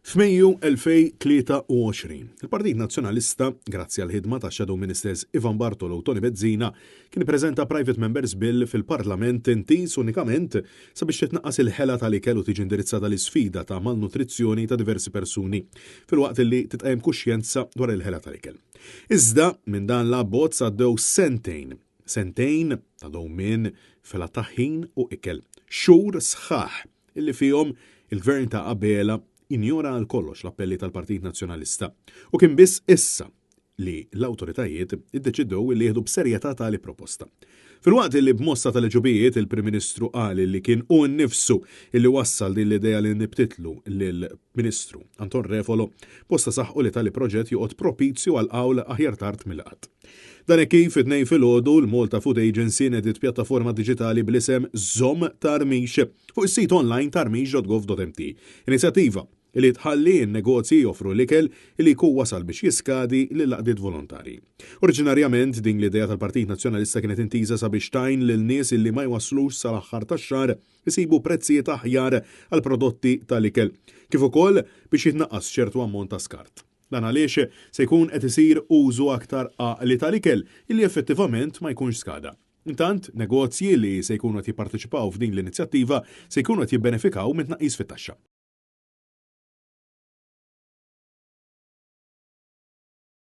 F'Mejju 2023, il-Partit Nazzjonalista, grazzi għall-ħidma tax-Shadow Ministers Ivan Bartolo u Toni Bezzina, kien ippreżenta Private Members Bill fil-Parlament intiż unikament sabiex titnaqqas il-ħela tal-ikel u tiġi indirizzata l-isfida ta' malnutrizzjoni ta' diversi persuni, filwaqt li titqajjem kuxjenza dwar il-ħela tal-ikel. Iżda, minn dan l-abbozz għaddew sentejn. Sentejn ta' dewmien f'ħela ta' ħin u ikel. Xhur sħaħ illi fihom il-Gvern ta' Abela injora għal kollox l-appelli tal-Partit Nazzjonalista u kien biss issa li l-awtoritajiet iddeċidew li jieħdu b'serjetà tali proposta. Filwaqt li b'mossa tal-għeġubijiet il-Prim Ministru qal li kien hu nnifsu li wassal din l-idea li nibtitlu lill-Ministru Anton Refolo, bosta saħqu li tali proġett joqgħod propizju għall-qawl aħjar tard milli qatt. Dan hekk kif it-Tnejn filgħodu l-Malta Food Agency nediet pjattaforma diġitali bl-isem Żomm Tarmix fuq is-sit online tarmix.gov.mt. Inizjattiva li tħalli n-negozji joffru l-ikel li jkun wasal biex jiskadi lil għaqdiet volontarji. Oriġinarjament din l-idea tal-Partit Nazzjonalista kienet intiża sabiex tgħin lil nies li ma jwasslux sal-aħħar tax-xahar isibu prezzijiet aħjar għal prodotti tal-ikel, kif ukoll biex jitnaqqas ċertu ammont ta' skart. Dan għaliex se jkun qed isir użu aktar għaqli tal-ikel illi effettivament ma jkunx skada. Intant, negozji li se jkunu qed jipparteċipaw f'din l-inizjattiva se jkunu qed jibbenefikaw minn tnaqqis fit-taxxa.